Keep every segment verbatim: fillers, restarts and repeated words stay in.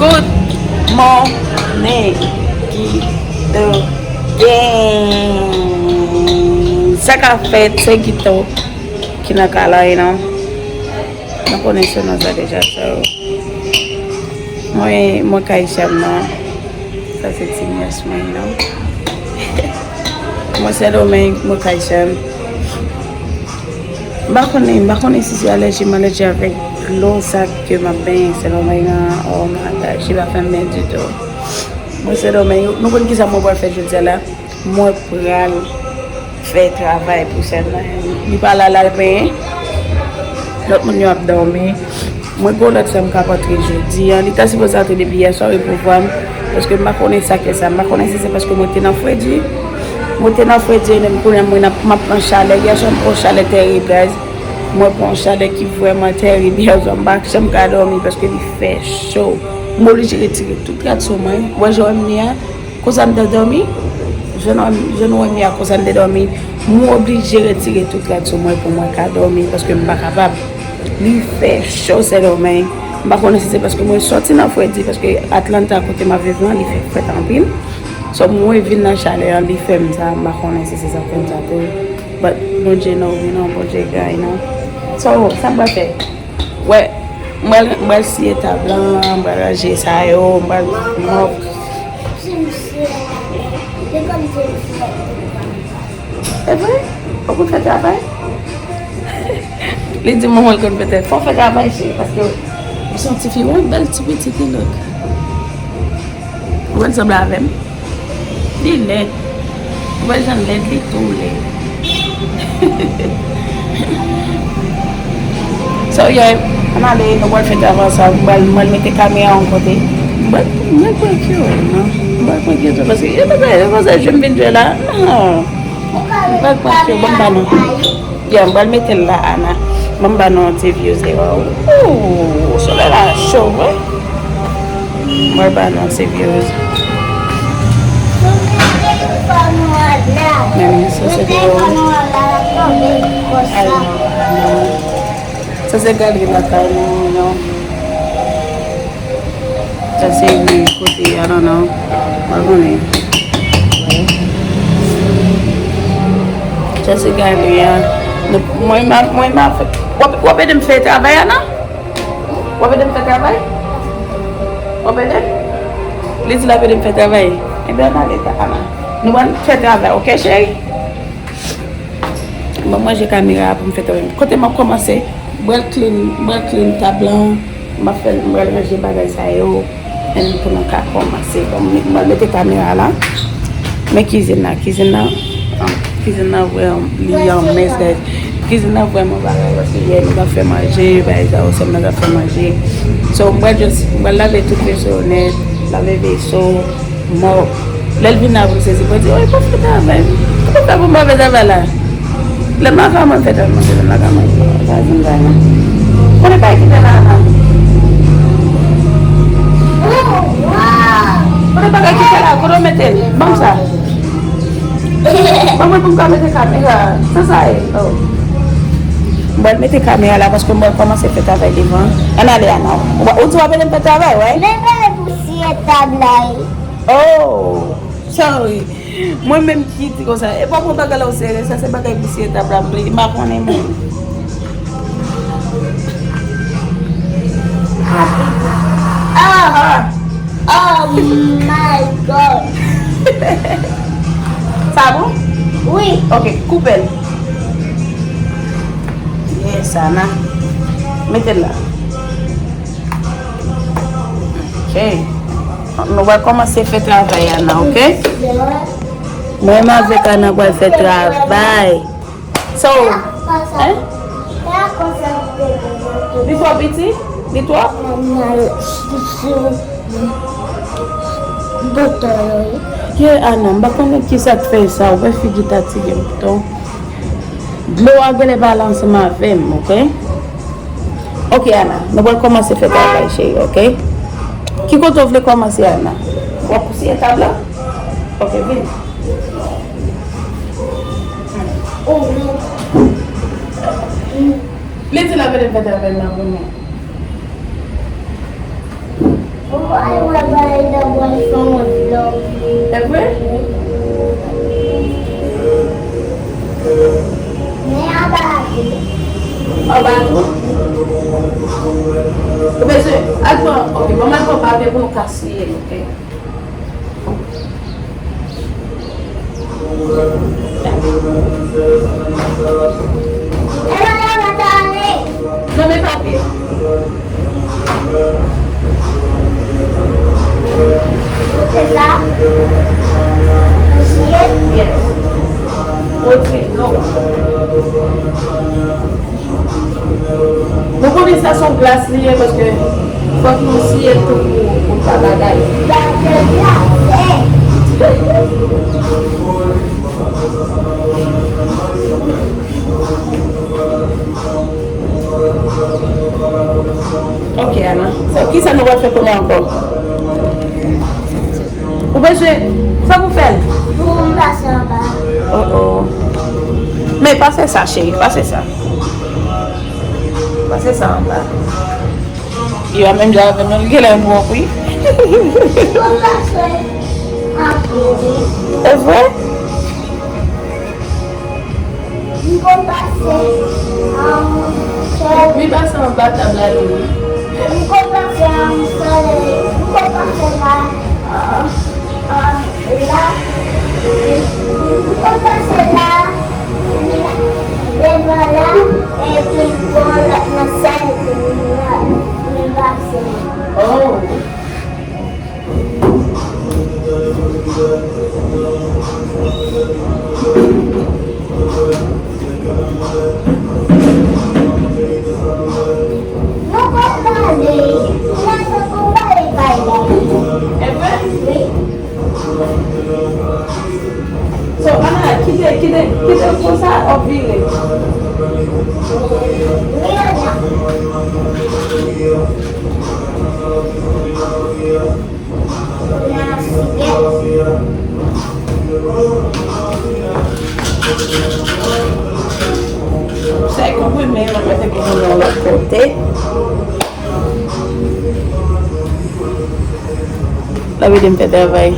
Good morning, Guido Gang. Sa k ap fèt, se Guido ki nan kay la, you know. Nou konnen sou non sa deja, so. Mwen, mwen kay chanm nan. Sa se ti nyès mwen, you know. Mwen Sendomeng, mwen kay chanm. M pa konnen, m pa konnen si se alèji, m alèji avèk dlo sa ke m ap benyen Sendomeng an. Oh my God, she pa fè m byen ditou. Mwen Sendomeng, nou konn kisa mwen pral fè jodi a la? Mwen pral fè travay pou sèn nan. Li pa la, l al benyen. Lòt moun yo ap dòmi. Mwen gen yon lòt sè m k ap antre jodi a. Li ta sipoze antre depi yè swa, repouvwa m. Paske m pa konnen sa k fè sa. M pa konnen si se paske mwen te nan fredi. Mwen te nan fredi, e menm kounye a mwen ap, m ap pran chalè. Yè swa m pran chalè tèrib, guys. Mwen pran chalè ki vrèman tèrib. Yè swa m pa janm ka dòmi paske li fè cho. M oblije retire tout rad sou mwen. Ou wè jan w wè m ye a? Konsa m te dòmi. Jan nou, jan nou wè m ye a, konsa m te dòmi. Mwen oblije retire tout rad sou mwen pou mwen ka dòmi paske m pa kapab. Li fè cho, Sendomeng. M pa konnen si se paske mwen sòti nan fredi, paske Atlanta kote m ap viv lan, li fè frèt anpil. So, mwen vin nan chalè an, li fè m sa, m pa konnen si se sa k fè m sa tou. But Bondye know, you know, Bondye gran, you know. So, sa m pral fè? Wè, m pral, m pral siye tab lan, m pral ranje sa yo, m pral mòp. E vre? Ou konn fè travay? Li di manman l konn fè travay. Fò w fè travay, cheri, paske ou se yon tifi, yon bèl ti pitit, li, look. Ou konn sanble avè m? Li lèd. Ou wè jan l lèd, li tou lèd. So, yeah, ann ale, nou pral fè travay sa. M pral, m pral mete kamera yon kote. M pral, m pral prank yo, non. M pral prank yo tou, paske yo pa ta, yo pa ta jwe m vin jwe la. Non. M pral prank yo, ban m ba nou. Yeah, m pral mete l la, Ana. Ban m ba nou yon ti views, e, wow. Ooh, solèy la cho, wi. Mwen ba nou ti views. Men, sa se de. Ay, non, non. Sa se galri lakay nou, non. Sa se kote, I don't know. Mwen konnen. Sa se galri a. Nou, mwen, ma, mwen, ma, w ap, w ap ede m fè travay a, non? W ap ede m fè travay? W ap ede m? Li di l ap ede m fè travay. Ebyen, ann ale, Ana. Nou pral fè travay, oke, cheri? Ban m ranje kamera a pou m fè travay. Kote m ap kòmanse? M pral clean, m pral clean tab lan. M ap fè, m pral ranje bagay sa yo. And pou nou ka kòmanse. Bon, m, m mete kamera la. Men kizin nan, kizin nan, ah, kizin nan vrèman, li an mès, guys. Kizin nan vrèman bagay, paske yè nou t ap fè manje, bagay sa yo, sè m nan t ap fè manje. So, m pral just, m pral lave tout veso yo nèt, lave veso, mòp. Lè l vin la pou l sezi, mwen di, "Oh, e pa fè travay. Kòman fè pou m pa fè travay la?" Lè m lakay mwen fè travay, mwen se lè m lakay mwen. Pa di m bagay non. Konnen bagay ki fè la la. Konnen bagay ki fè la, kote w mete l? Ban m sa. Ban mwen pou m ka mete kamera. Sa sa ye? Oh. M pral mete kamera la paske m pral kòmanse fè travay devan. Ann ale, Ana. Ou, ou di w ap ede m fè travay, wi? Men bagay pou siye tab la, wi. Oh, sorry. Mwen menm ki di konsa, e pa pran bagay la o serye, sa se bagay pou siye tab la, m pa konnen mwen. Aha! Oh my God! Sa bon? Wi. Ok, koupe l. Yes, Ana. Mete l la. Ok. Nou va kòmanse fè travay a nan, ok? Mwen menm avèk Ana pral fè travay. So, hein? Li twò piti? Li twò? Ye, Ana, m pa konnen ki sa k fè sa. Ou wè figi Tati gen bouton. Dlo a genlè pa al ansanm avè m, ok? Ok, Ana, nou pral kòmanse fè travay, cheri, ok? Ki kote w vle kòmanse, Ana? W ap pousiye tab la? Ok, vini. Li di l ap ede m fè travay la pou mwen. Ou pa wè bagay nan bwè fè yon vlòg. E vre? Men anba a tou. Anba a tou? Ou bezwen, al pran, ok, bon, m al pran papye pou nou ka siyen, ok? Non, men papye. Se sa? Siye? Yes. Ok, non. Nou konnen sa se yon glas li ye, paske fòk nou siye l tou pou, pou l pa bagay. Ok, Ana. So, kisa nou pral fè kounye a ankò? Ou bezwen, sa pou fè l? Pou m pase anba. Oh, oh. Men pase sa, cheri, pase sa. Pase sa anba. Yo a menm jan avè m, li genlè wont, wi. Pou m pase anba. E vre? M konn pase, um, sèl. Mi pase anba tab la tou wi. M konn pase, um, sèl. M konn pase la, um, um, la. M konn pase la, devan la, epi bò lòt nan sèl, epi m pase. Oh. Nou konn pale, nou konn pale bagay. E vre? Wi. So, Ana, kite, kite, kite l konsa, w ap vire. Wi, Ana. Sa e konprime, mwen mete pou nou yon lòt kote. L ap ede m fè travay.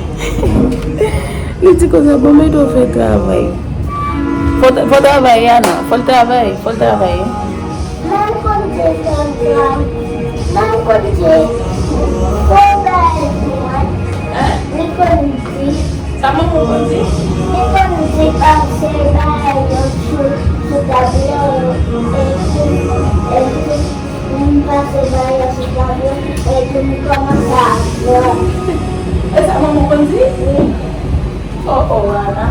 Li di konsa, bon, mete w fè travay. Fò, fò travay, Ana. Fò l travay, fò l travay. Mwen konn di konsa. Mwen konn di. Fò bay mwen. Hein? Li konn di. Sa manman w konn di? Li konn di pase bagay yo sou, sou tab la, epi, epi, m pase bagay yo sou tab la, epi m kòmanse aprann. E sa manman w konn di? Wi. Oh, oh, Ana.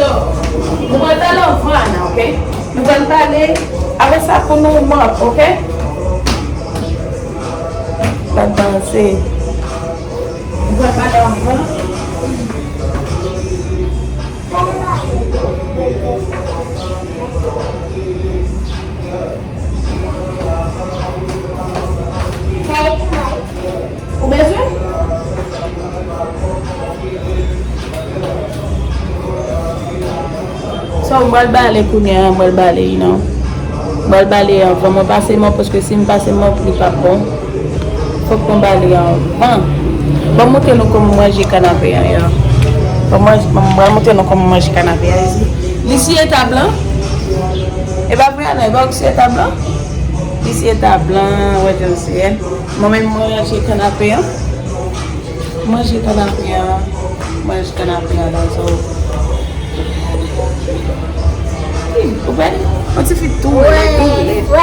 So, nou pral pale anvan Ana, ok? Nou pral pale, apre sa pou nou mòp, ok? L ap danse. Nou pral pale anvan. Ou bezwen? So, m pral bale kounye a, m pral bale, you know. M pral bale anvan mwen pase mòp, paske si m pase mòp, li p ap bon. Fòk mwen bale anvan. Ban m montre nou kòman manje kanape a, yo. Ban m manje, m pral montre nou kòman manje kanape a, isi. Li siye tab lan. E pa vre, Ana, e pa ou ki siye tab lan? Li siye tab lan, wè jan l siye. Mwen menm, mwen ranje kanape an. Manje kanape an. Mwen jis kanapè a la, so. Wi, ou wè? Yon ti fi tou, tou.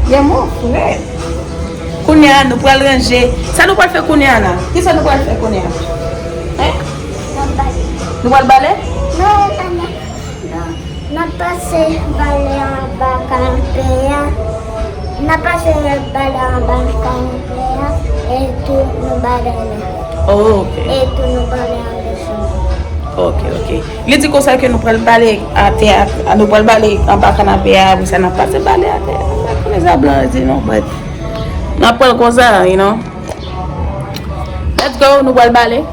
Gen mò frè. Kounye a, nou pral ranje. Sa nou pral fè kounye a la? Kisa nou pral fè kounye a? Hein? Nou pral bale? Non, non, non. Non. N ap pase bale anba kanapè a. N ap pase bale anba kanapè a. E tou nou bale la. Oh, ok. E tou nou bale anba chanm. Ok, ok. Li di konsa ke nou pral bale atè a, nou pral bale anba kanapè a, apre sa n ap pase bale atè a. Sa kounye sa blan di non, but n ap pran l konsa, you know. Let's go, nou pral bale.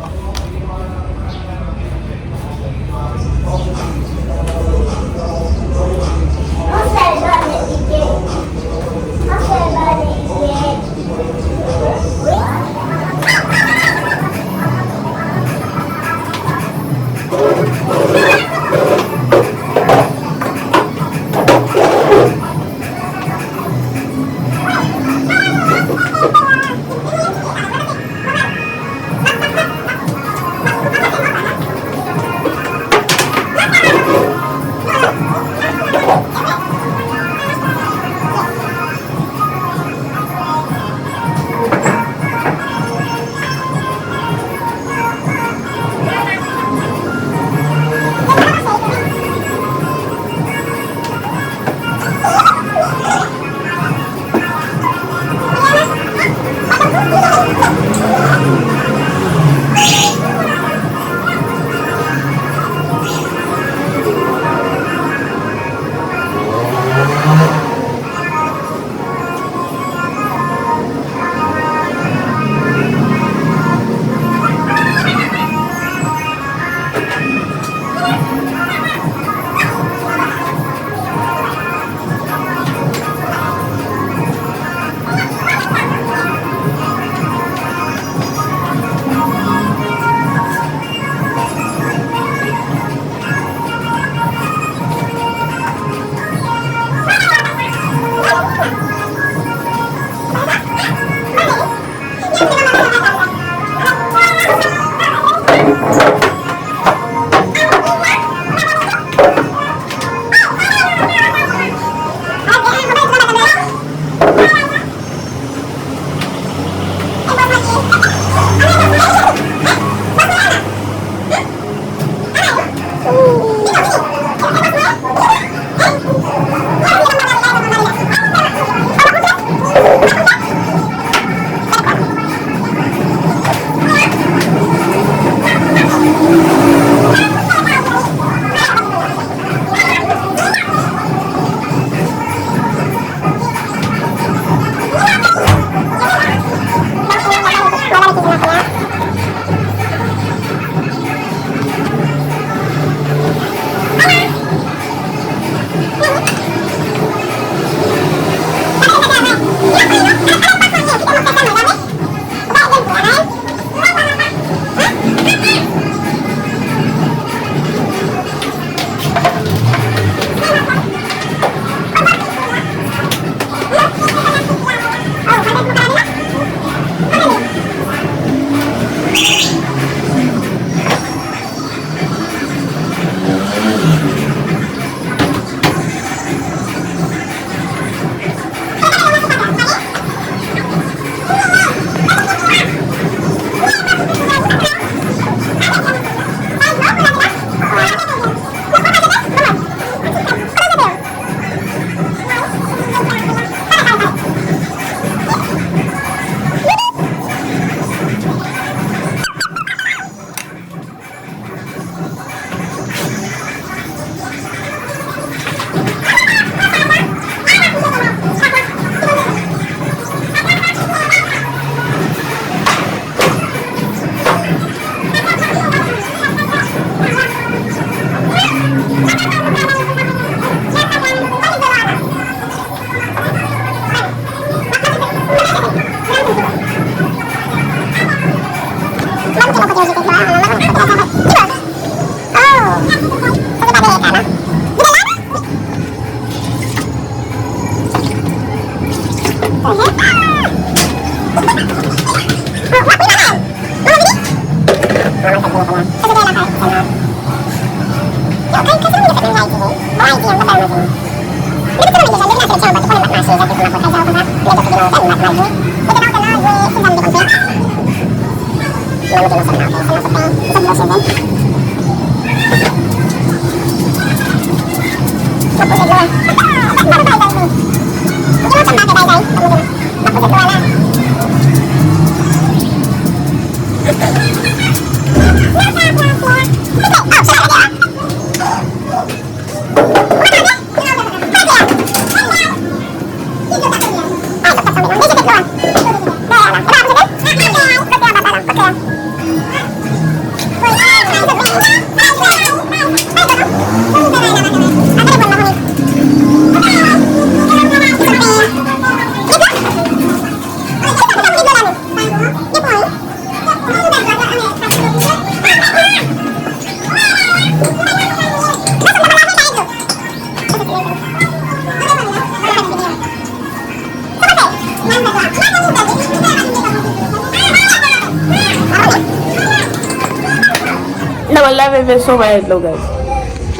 Nan, mwen lave veso, mwen ret lo, guys.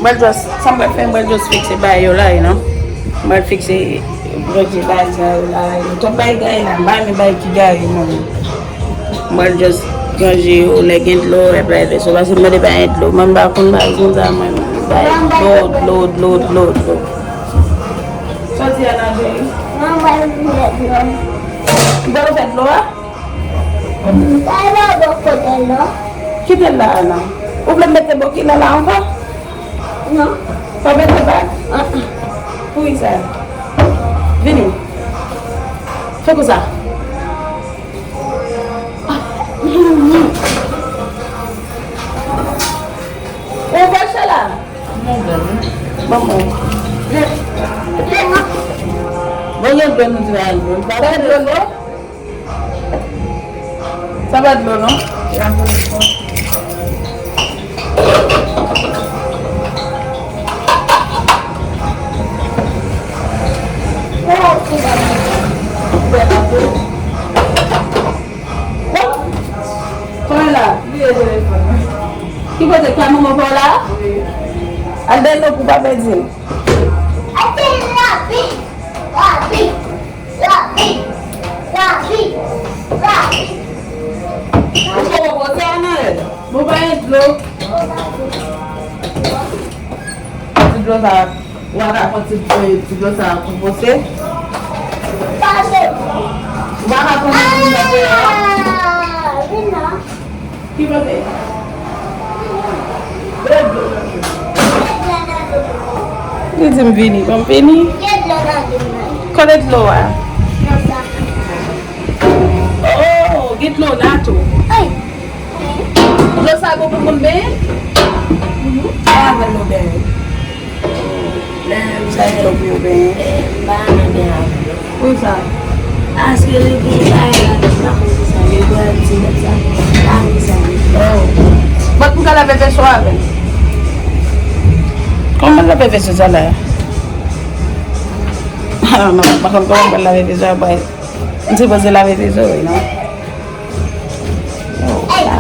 Mwen just, sa mwen fè, mwen just fikse bagay yo la, you know. Mwen fikse, ranje bagay sa yo la, you know. Tout bagay gaye la, mwen pa renmen bagay ki gaye, non. Mwen just ranje yo, lè gen dlo, epi lave veso, paske mwen te pa gen dlo. Mwen pa konn bagay konsa, mwen, bagay dlo, dlo, dlo, dlo, dlo. Sa w di a la, cheri? Mwen, mwen, mwen, mwen. Ou pa fè dlo a? Sa e la bò kote l la. Kite l la, Ana. Ou vle m mete bokila la ankò? Non. Pa mete bag? Ah, ah. Pouri sa. Vini. Fè konsa. Ah. Ou fè sa la? Manman. Bon, gen dlo nou di la, dlo. Pa fè dlo, non. Sa pa dlo, non. Bon, kòman la? Ki kote? Kay manman pa w la? Al dèyè l pou pa pèdi l. Ate rapi, rapi. Rapi! Rapi! Rapi! Ou poko pote a nan rèd? Bon, pa gen dlo. Ti dlo sa, ou pa ka pran ti, ti dlo sa pou pote? Pase. Ou pa ka pran ti dlo sa? Ah, vin la. Ki kote? Li di m vini, ban m vini. Kote dlo a? Oh, gen dlo la tou. Dlo sa bon pou moun benyen? Mwen avè l nou benyen. Lè m sa yo pou yo benyen. M pa renmen benyen avè l. Pou sa? Paske li gen bagay la, m pa konn kisa, yo pral di nèg sa, pa konn kisa. Oh. But m ka lave veso avè l. Kòman m lave veso sa la? Ah, non, m pa konn kòman m pral lave veso a, but m sipoze lave veso, wi, non? Oh, sa.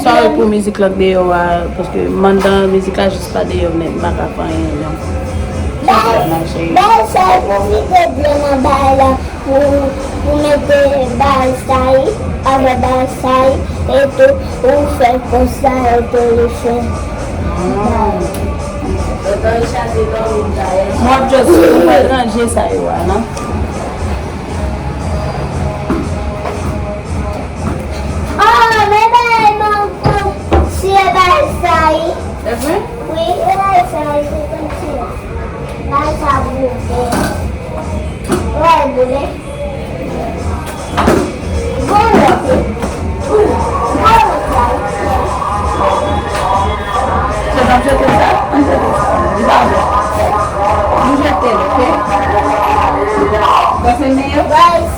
Sorry pou mizik la k deyò a, paske m anndan mizik la jis pa deyò, men m pa ka fè anyen, non. Bèl, bèl, sèl pwofite byen nan bagay la pou, pou mete bagay sa yi, avè bagay sa yi, etou ou fè konsa etou li fè. Mwen just mwen ranje sa yo a, non? Oh, men bagay manman, si e bagay sa yi. E vre? Wi, e bagay sa yi, se konn si bagay sa boule. Wè, boule. Bon, lòt. Bon, lòt la. Se n ap jete sa? Ann jete sa. Li pa bon. Nou jete l, oke? Pase meyè? Guys.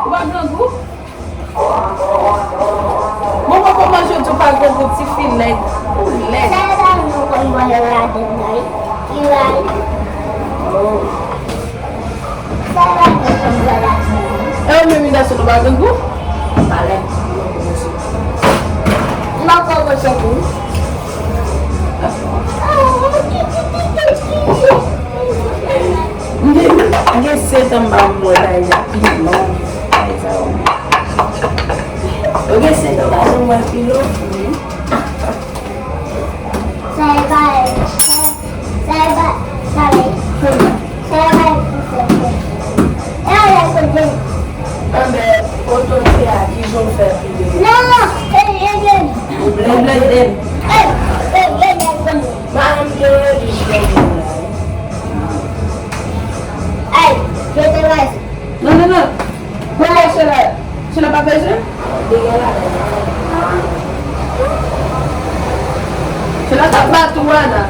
Ou pa grangou? Bon, poko manje, tou pa grangou, ti fi lèd. Ou lèd. Sa e pa nou konn bwè yo ladann nan, wi. Li la, wi. Oh. Sa e pa nou konn bwè ladann nan, wi. Yo menm Ida sou nou pa gen gou. Palè. M pa pran manje tou. M gen, m gen sèt an m pa bwè bagay sa pi long. Bagay sa yo. M gen sèt an m pa janm bwè pi long. Sa e pa, sa, sa e pa, sa e, sa e pa pou fè fè. E ale kote. Anben, otorite a, kijan w fè pou yo? Non, e, e, e. Ou blende? Ou blende? E, e, e, e, e. Madanm te redi jwenn mwen la. Ay, je te raise. Non, non, non. Mwen wè Chela, Chela pa bezwen. Chela t ap bat ou, Ana.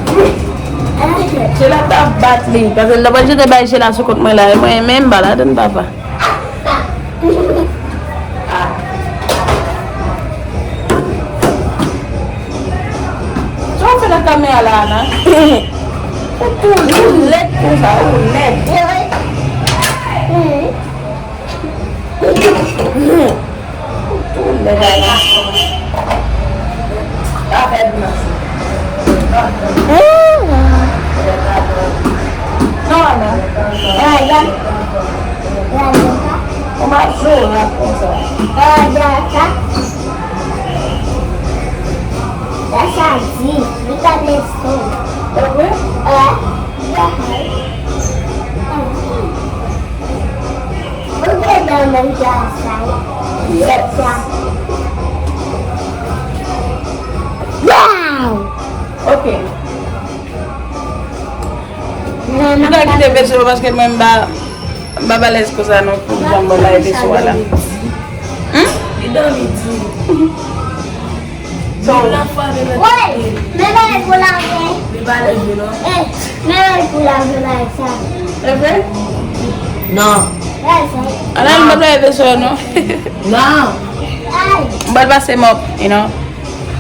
Chela t ap bat li. Paske l ta pral jete bay Chela sou kont mwen la. E mwen menm, m pa ladann, papa. Sa w fè nan kamera la, Ana? Ou tou, ou lèd konsa, ou lèd. Ou tou lèd, Ana. Afè blanch. Non, Ana. Ou m ap jwe rap konsa. Sa sa di, li ka blese. Ou vre? Wè. Ou te dan menm jan sa. Yes. Wow! Ok. Nou ta kite Veso paske mwen m pa, m pa alèz konsa non pou jan mwen bay Veso a la. Hmm? Li dòmi di. So, woy, men bagay pou lave. Li pa leve non. Eh, men bagay pou lave bagay sa. E vre? Non. Bagay sa. Ala, m pa lave Veso non. Non. Ay. M pral pase mòp, you know.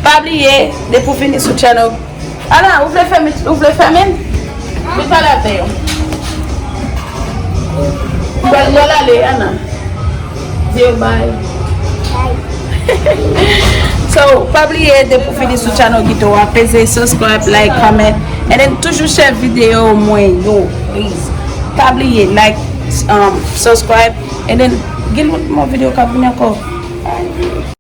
Pa bliye, depi w fini sou channel, Ana, ou vle fèmen, ou vle fèmen? Vin pale avè yo. Ou pral, ou pral ale, Ana. Di yo bye. So, pa bliye, depi w fini sou channel Guito a, peze subscribe, like, comment, and then toujou share videyo mwen yo, please. Pa bliye, like, um, subscribe, and then gen lòt mò videyo k ap vini ankò.